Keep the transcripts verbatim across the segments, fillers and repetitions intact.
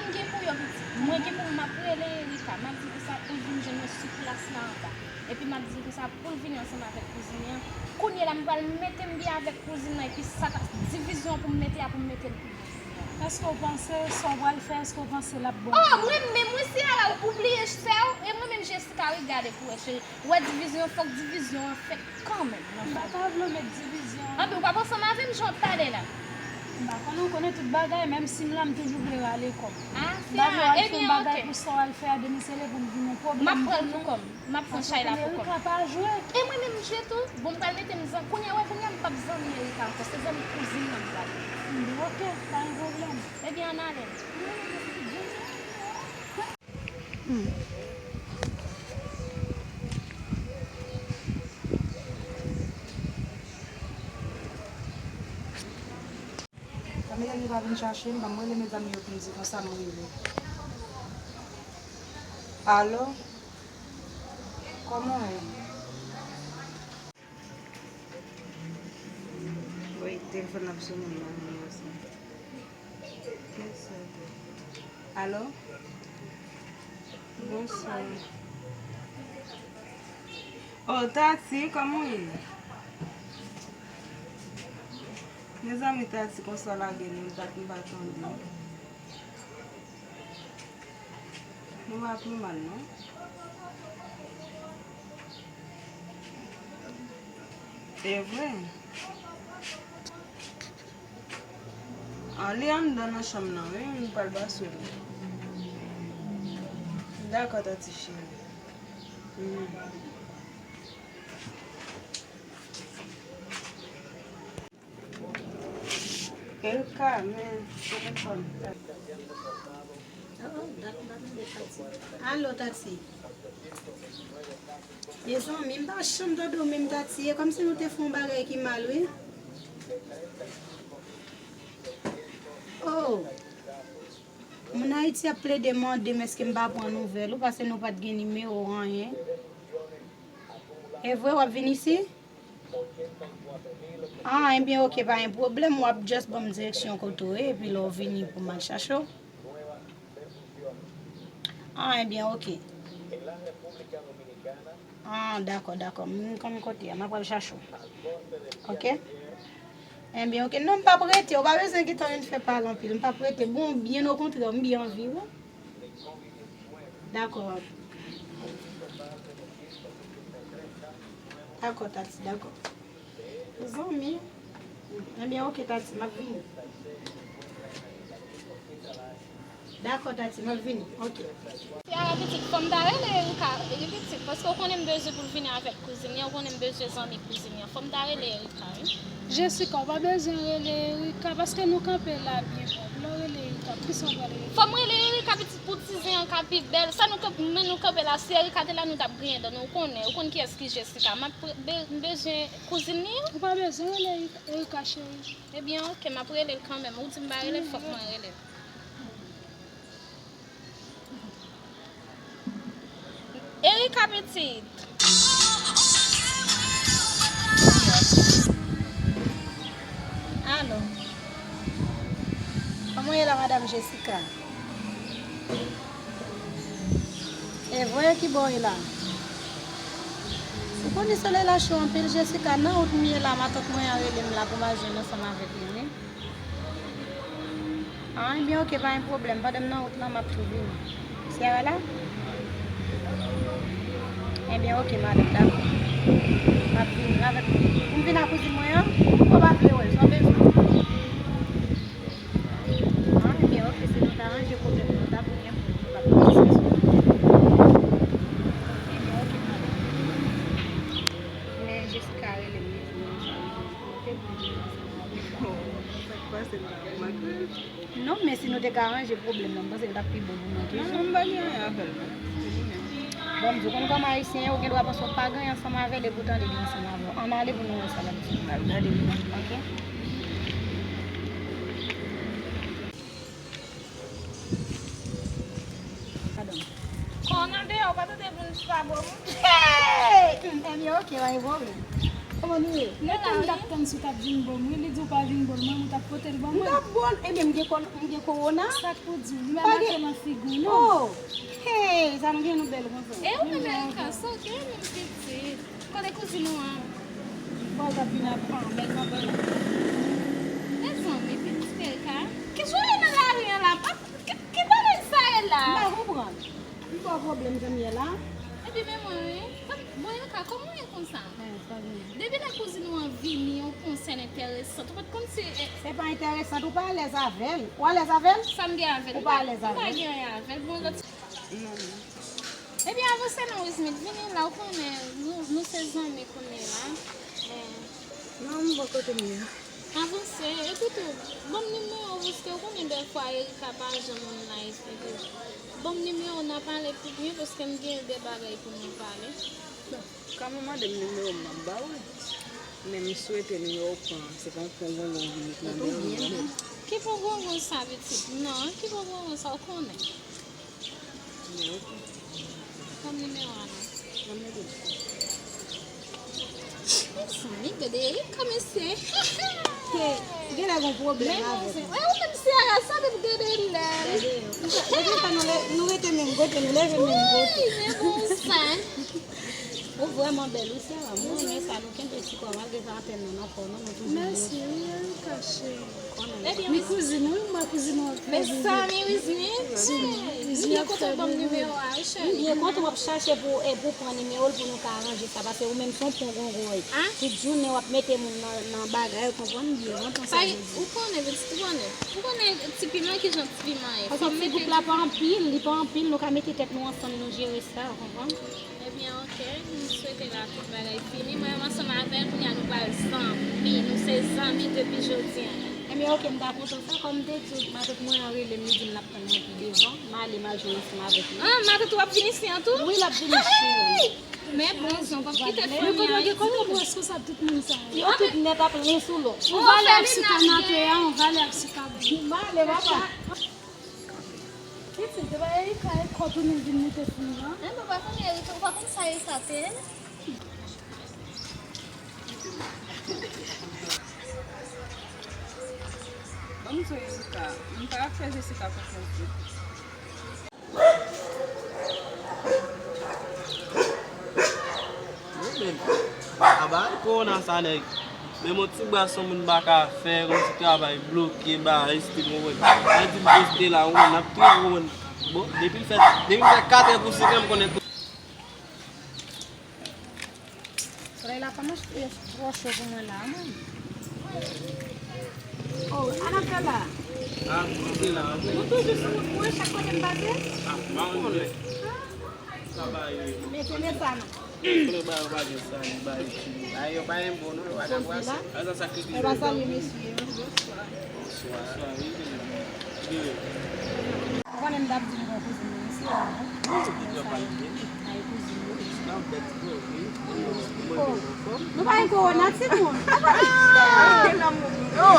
Mwen gen pou yo pitit. Mwen gen pou m ap rele Erika, m ap di konsa pou l vin jwenn mwen sou plas la anba. Epi m ap di l konsa pou l vini ansanm avèk kouzin li an. Kounye a la, m pral mete m byen avèk kouzin nan, epi sa k ap, divizyon pou m mete a, pou m mete l pi byen. Èske w panse sa w pral fè, èske w panse l ap bon? Oh, mwen menm, wi, Ciara, ou bliye sè w, e mwen menm, Jessica, wi, gade pou wè, cheri. Ou wè divizyon, fòk divizyon an fèt kanmenm nan fòm. M pa ta vle w met divizyon. Anben, ou p ap ansanm avè m, jan w ap pale la. M pa konnen, ou konnen tout bagay, menm si m la, m toujou vle rale kò m. Ah, m pa vle w al fè yon bagay pou sa w al fè a demisele pou m vin yon pwoblèm pou nou. M ap pran l pou kò m. M ap pran chay la pou kò m. Paske Erika pa jwe. E mwen menm m jwe tou. Bon, m pral mete m zan-, kounye a, wè, kounye a m p ap zanmi Erika ankò. Se zanmi kouzin nan m pral ye. Hmm, ok, pa gen pwoblèm. Ebyen, ann ale. Hmm. Sa mezanmi pa vin chache m, ban m rele mezanmi yo pou m di konsa m rive. Alo? Kòman w ye? Wi, telefòn ap sonnen nan nimewo sa. Alo? Bonswa. Oh, Tati, kòman w ye? Mezanmi, Tati, konsa lage m, dat m pa tande. Nou pa pi mal, non? E vre? Ah, li anndan nan chanm nan, wi, m pral pase w. Dakò, Tati cheri. Hmm. Erika, men telefòn. Oh, oh, dat m pa tande Tati. Alo, Tati. Mezanmi, m pa janm tande w menm, Tati. E kòmsi nou te fè yon bagay ki mal, wi. Oh. Moun Ayiti ap plede mande m èske m pa pran nouvèl ou, paske nou pa t gen nimewo w, anyen. E vre, w ap vin isi? Ah, ebyen, ok, pa gen pwoblèm. W ap just ban m direksyon kote w ye, epi lè w vini pou m al chache w. Ah, ebyen, ok. Ah, dakò, dakò. M konn kote a. M ap al chache w. Ok? Ebyen, ok. Non, m p ap rete. Ou pa bezwen gentan vin fè pale anpil. M p ap rete. Bon, byen okontrè, m byen anvi w. Dakò. Dakò, Tati, dakò. Zanmi. Ebyen, ok, Tati, m ap vini. Dakò, Tati, m ap vini. Ok. Ciara pitit, fò m ta rele Erika, li pitit, paske w konnen m bezwen pou l vini avèk kouzin li an, ou konnen m bezwen zanmi kouzin li an. Fò m ta rele Erika, wi. Jessica, ou pa bezwen rele Erika, paske nou kanpe la byen pwòp. Lè w rele Erika, poukisa w pral rele? Fò m rele Erika pitit pou ti zen an ka pi bèl. Sa nou kanpe, men nou kanpe la, si Erika te la, nou t ap griyen dan nou, ou konnen, ou konn kiyès ki Jessica. M ap pre-, be-, m bezwen kouzin li an. Ou pa bezwen rele Erika, Erika cheri. Ebyen, ok, m ap rele l kanmenm. Ou di m pa rele l, fòk mwen rele l. Erika pitit. Alo. Kòman w ye la, Madam Jessica? E vre, ki bò w ye la? Ou konnen solèy la cho anpil, Jessica. Nan wout m ye la, matant mwen an rele m la pou m al jwenn ansanm avèk li, wi. Ah, ebyen, ok, pa gen pwoblèm. Pandan m nan wout lan, m ap tou vini. Ciara la? Ebyen, ok, madanm, dakò. M ap vini avèk, pou m vin ak kouzin mwen an? Ou pa vle wè l, sa w bezwen? Ah, ebyen, ok, si nou ta ranje pwoblèm nou, ta pou gen pou nou pa diskisyon. Ebyen, ok, madanm. Men Jessica rele m, li di m yon jan li te pou vin ansanm avèk mwen. Sa k pase la, madanm? Non, men si nou te ka ranje pwoblèm nan, m panse l t ap pi bon pou mwen toujou. Non, non, m pa gen anyen avè l, non. Bon, m di w, konn kòm Ayisyen, ou gen dwa panse w pa gen anyen ansanm avè l, epoutan li gen ansanm avè w. Ann ale pou nou wè sa l ap di. N al gade. Ok. Padon. Kò w nan deyò, ou pa tande moun pa bò moun? Hey! Hmm, ebyen, ok, pa gen pwoblèm. Mwen, wi. Lè tann, m t ap tann si w t ap vin ban m, wi. Li di w pa vin ban l, mwen, mwen t ap pote l ban mwen. M t ap ban l, ebyen, m gen kò-, m gen kowona. Sa k pou di w? Li pa gen make nan figi w, non. Oh! Hey, sa nou gen nou bèl konsa. E ou menm, Erika, sa w gen menm pitit? Kote kouzin ou an? Bon, l t ap vin ap pran bèl kanpe la. Mezanmi, pitit Erika. Ki jan w ye nan lari an la? Ki, ki bagay sa ye la? M pa konprann. M pa pwoblèm jan m ye la. Epi men mwen, wi. Bon, Erika, kòman w ye konsa? Depi lè kouzin ou an vini, yon konsèn enteresan. Ou pa t konn si, eh, se pa enteresan, ou pa alèz avè l. Ou alèz avè l? Sa m gen avè l? Ou pa alèz avè l? M pa gen anyen avè l. Bon, lòt. Non, non. Ebyen, avanse non, Wismith. Vini la, ou konnen, nou, nou se zanmi kounye la. Eh. Non, m bò kote m ye a. Avanse. Epi tou, ban m nimewo w, paske ou konnen dèfwa Erika pa janm nice. Epi, ban m nimewo w, n a pale pi byen, paske m gen de bagay pou nou pale. Bon, kan ou mande m nimewo m, m ap ba w li. Men m swete nimewo w pran, se pa yon pon gongon ou vin met nan men m, non. Ki pon gongon sa, pitit? Non, ki pon gongon sa, ou konnen. Men ok. Ban m nimewo a non. Ban m nimewo. Mezanmi, gade Erika, mesye. Hey, genlè gen pwoblèm avè w. Wè ou menm, Ciara, sa depi gade lè. Gade yo. Depi sa nou le-, nou rete menm kote, nou leve menm kote. Wi, men bon sa. Ou vrèman bèl, wi, Ciara. Mwen renmen sa, nou kenbe ti kò, malgre sa anpèl nan nan kò nou, nou toujou byen. Mèsi, wi, Erika, cheri. Ebyen, men kouzin ou, mwen kouzin ou ap fè vivi. Mezanmi, Wismith. Wismith ap fè vivi. Ebyen, kote w ban m nimewo a, wi, cheri? Ebyen, kote w ap chache pou, e, pou pran nimewo l pou nou ka aranje sa, paske ou menm se yon pon gongon, wi. Tout jounen w ap mete moun nan, nan bagay, ou konprann byen, ou konprann sa m vle di. Ou konnen, pitit, ou konnen. Ou konnen ti piman, ki jan ti piman ye. Paske ti gwoup la pa anpil, li pa anpil, nou ka mete tèt nou ansanm, nou jere sa, ou konprann? Ebyen, ok, m swete la tout bagay fini. Mwen menm ansanm avè l, kounye a nou pral zanmi. Nou se zanmi depi jodi a. Ebyen, ok, m ta kontan sa. Kòm m te di w, matant mwen an rele m, li di m l ap tann mwen pi devan. M ale, m al jwenn ansanm avèk li. Ah, matant ou ap vin isi an tou? Wi, l ap vin isi. Men bon, zan, w ap kite fanmi a isi. Yo tout nèt ap len sou lòt. On valè ap sou kanapè a, on valè ap sou kabrit. M ale, papa. Pitit, se pa Erika e kò tou nou vin moute sou nou an? Enben, ou pa konn Erika, ou pa konn sa Erika te ye? Ban m di w, Erika, m pa ap fè Jessica konfyans ditou. Mwen menm, a bagay kowona sa, nèg. Menm yon ti bras yon moun pa ka fè, yon ti travay bloke, bagay, estil, w konprann. Sa di m poste la, w konprann, n ap touye, w konprann. Bon, depi l fè, depi l fè kat è pou senk è, m konnen. Solèy la pa mache twò cho pou mwen la, non. Oh, Anatè la. Ah, m te la, wi. Nou toujou sou wout mwen, chak kote m pase? Ah, m pa konn. Sa ba yo. Mete leta non. Konnen ba yo pa gen sa, li ba yo ti. Ba yo pa gen bon, non, yo pa nan bwase. Sa sa ki di yo. Salye mesye yo. Bonswa. Bonswa, wi. Ou konnen m t ap di nou gen kouzin mwen isi la, non? Wi, wi, yo pale byen. Ay, kouzin mwen. Nan bèt bro, wi. Oh, nou pa gen kowona, timoun. Ah, non,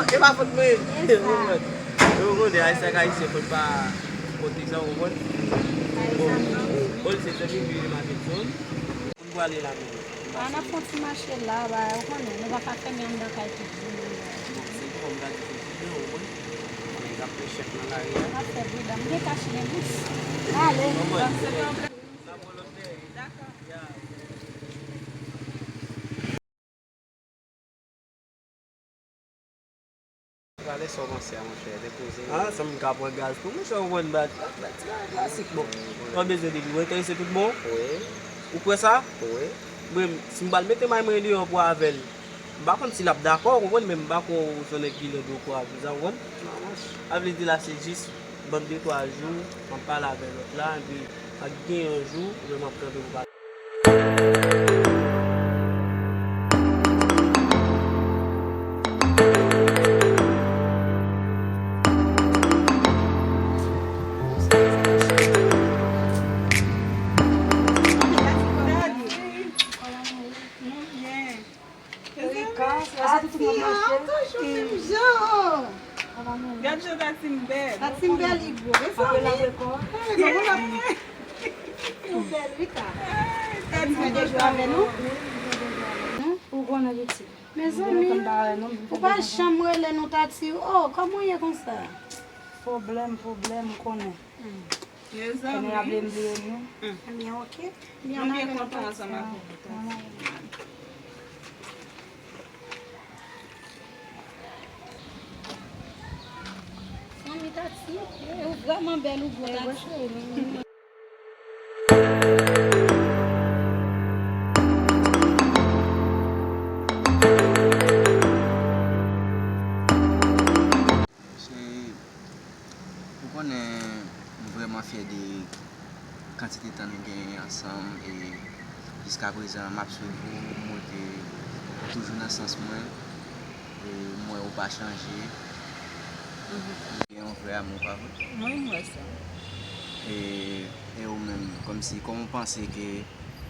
e pa fòt mwen. Ou konprann? Ou konnen, Ayisyen ak Ayisyen, fòt pa pwoteje, ou konprann? Bon, Paul se zanmi m, li rele m avèk zòn. Pou n prale la menm. A, n ap fè yon ti mache la, ba, ou konnen, nou pa ka fèmen anndan kay tout jounen. Bon, se pou m gade tout jounen, ou konn. Konnen y ap pran chèf nan lari a. N ap fè pridan. M gen kach nan bous. Ale. N ap pran lòt dèyè. Dakò. Ya. Prale, sa w panse a, monchè? Depoze. Ah, sa m ka pran gaz tou, monchè, ou konn bat, bat, bat ti bagay klasik, bon. Ou pa bezwen de li, ou enterese tout bon? Wi. Ou kwè sa? Wi. Bon, si m pral mete may mwen deyò pou avè l, m pa konn si l ap dakò, ou konprann, men m pa kwè w se yon nèg ki lè de ou kwè avè l, sa, ou konprann? Non, monchè. Sa vle di la, se jis ban m de twa jou, m ap pale avè lòt la, epi ak gen yon jou, ou wè m ap kanpe pou pale. Erika, se pa se tout moun ap mache. Toujou menm jan. Gad jan Tatim bèl. Tatim bèl, li gwo. E sa ou di? Ou bèl, Erika. Tatim bèl, jou avè nou. Ou Bon, mezanmi, ou pa janm rele nou, Tati. Oh, kòman w ye konsa? Pwoblèm, pwoblèm, ou konnen. Mezanmi. Konnen ap vle m bliye nou. Ebyen, ok. Nou byen kontan ansanm avè w, Tati. Fanmi Tati, eh, ou vrèman bèl, ou gwo, Tati. Se, ou konnen, m vrèman fyè de kantite tan nou genyen ansanm, e jiska prezan m ap swiv ou, ou monte toujou nan sans mwen, e m wè ou pa chanje. Ou gen yon vrè amou, pa vre? Mwen, m wè sa. E, e ou menm, kòmsi, kòman w panse ke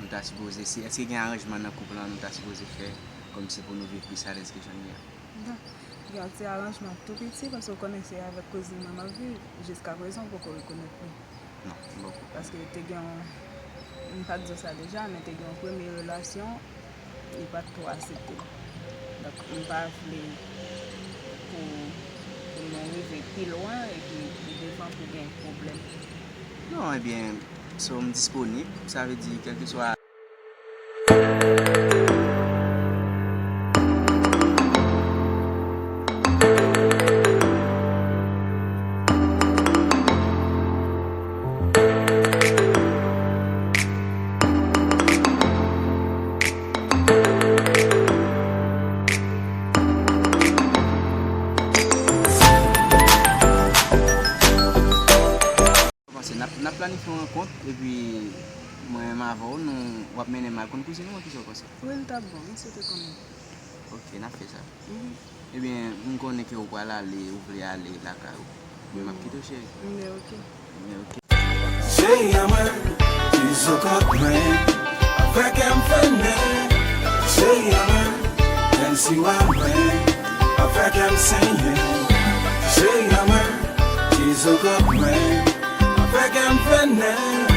nou ta sipoze, si, èske gen aranjman nan koup lan nou ta sipoze fè, kòmsi pou nou viv plis alèz ke jan n ye a? Bon, gen yon ti aranjman tou piti, paske w konnen se avèk kouzin mwen m ap viv. Jiska prezan, ou poko rekonèt li. Non, m poko. Paske te gen yon, m pa t di w sa deja, men te gen yon premye relasyon, li pa t twò aksepte m. Donk, m pa vle pou, pou nou rive pi lwen epi pi devan pou gen pwoblèm. Non, ebyen, so m disponib, sa vle di, kèlkeswa. Ou panse n ap, n ap planifye yon rankont, epi mwen menm avè w, nou, w ap mennen m al konn kouzin ou, kisa w panse? Wi, l t ap bon, m swete konnen. Ok, n ap fè sa. Mhm. Ebyen, m konnen ke ou pral ale, ou vle ale lakay ou. Men m ap kite w, cheri. Men ok. Men ok. Cheri an mwen, ti zokòt mwen, avè kè m fennen. Cheri an mwen, menm si w a mwen, avè kè m senyen. Cheri an mwen, ti zokòt mwen, avè kè m fennen.